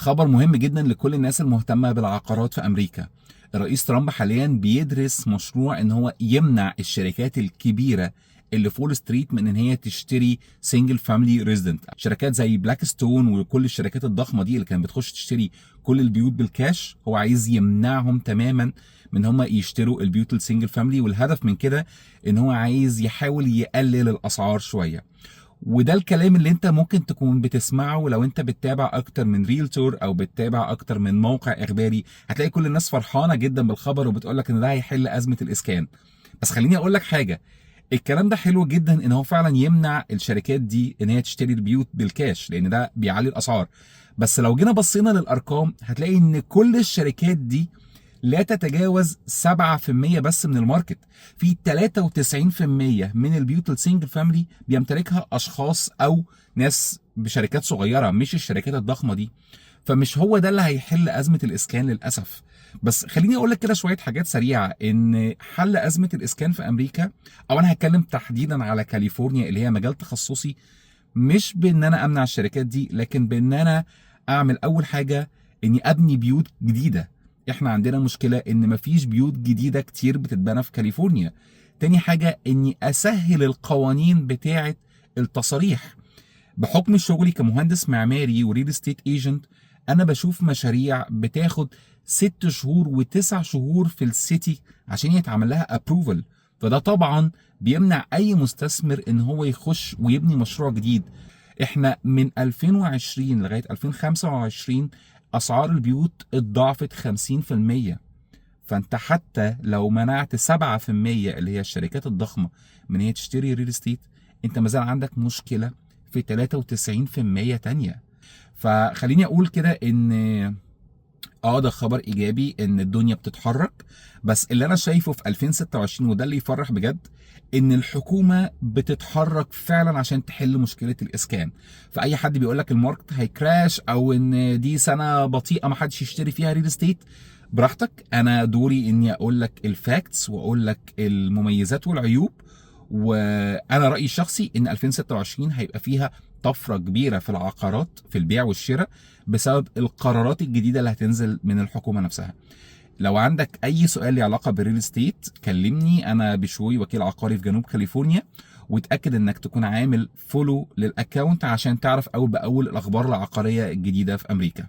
خبر مهم جدا لكل الناس المهتمة بالعقارات في امريكا. الرئيس ترامب حاليا بيدرس مشروع ان هو يمنع الشركات الكبيرة اللي في Wall Street من ان هي تشتري single family residence. شركات زي Blackstone وكل الشركات الضخمة دي اللي كانت بتخش تشتري كل البيوت بالكاش، هو عايز يمنعهم تماما من هم يشتروا البيوت ال single family. والهدف من كده ان هو عايز يحاول يقلل الاسعار شويه. وده الكلام اللي انت ممكن تكون بتسمعه لو انت بتتابع اكتر من realtor او بتتابع اكتر من موقع اخباري. هتلاقي كل الناس فرحانة جدا بالخبر وبتقول لك ان ده هيحل ازمة الاسكان. بس خليني اقول لك حاجه، الكلام ده حلو جدا ان هو فعلا يمنع الشركات دي ان هي تشتري البيوت بالكاش، لان ده بيعلي الاسعار. بس لو جينا بصينا للارقام هتلاقي ان كل الشركات دي لا تتجاوز 7% بس من ال market. في 93% من البيوت ال single family بيمتلكها اشخاص او ناس بشركات صغيره، مش الشركات الضخمة دي. فمش هو ده اللي هيحل ازمة الاسكان للاسف. بس خليني اقول لك كده شوية حاجات سريعة ان حل ازمة الاسكان في امريكا، او انا هتكلم تحديدا على كاليفورنيا اللي هي مجال تخصصي، مش بان انا امنع الشركات دي، لكن بان انا اعمل اول حاجة اني ابني بيوت جديده. احنا عندنا مشكلة ان مفيش بيوت جديدة كتير بتتبنى في كاليفورنيا. تاني حاجة اني اسهل القوانين بتاعه التصاريح. بحكم شغلي كمهندس معماري و real estate agent، انا بشوف مشاريع بتاخد 6 شهور و9 شهور في ال city عشان يتعمل لها approval. فده طبعا بيمنع اي مستثمر ان هو يخش ويبني مشروع جديد. احنا من 2020 لغاية 2025 اسعار البيوت اتضاعفت 50%. فانت حتى لو منعت 7% اللي هي الشركات الضخمة من هي تشتري real estate، انت مازال عندك مشكلة في 93% تانية. فخليني اقول كده ان ده خبر ايجابي ان الدنيا بتتحرك، بس اللي انا شايفه في 2026، وده اللي يفرح بجد، ان الحكومة بتتحرك فعلا عشان تحل مشكلة الاسكان. فاي حد بيقول لك ال market هي crash او ان دي سنة بطيئه ما حدش يشتري فيها real estate، براحتك. انا دوري اني اقول لك ال facts واقول لك المميزات والعيوب. وانا رايي الشخصي ان 2026 هيبقى فيها طفرة كبيرة في العقارات في البيع والشراء بسبب القرارات الجديدة اللي هتنزل من الحكومة نفسها. لو عندك اي سؤال له علاقة بال real estate كلمني، انا بشوي وكيل عقاري في جنوب كاليفورنيا. وتاكد انك تكون عامل follow لل account عشان تعرف اول باول الاخبار العقارية الجديدة في امريكا.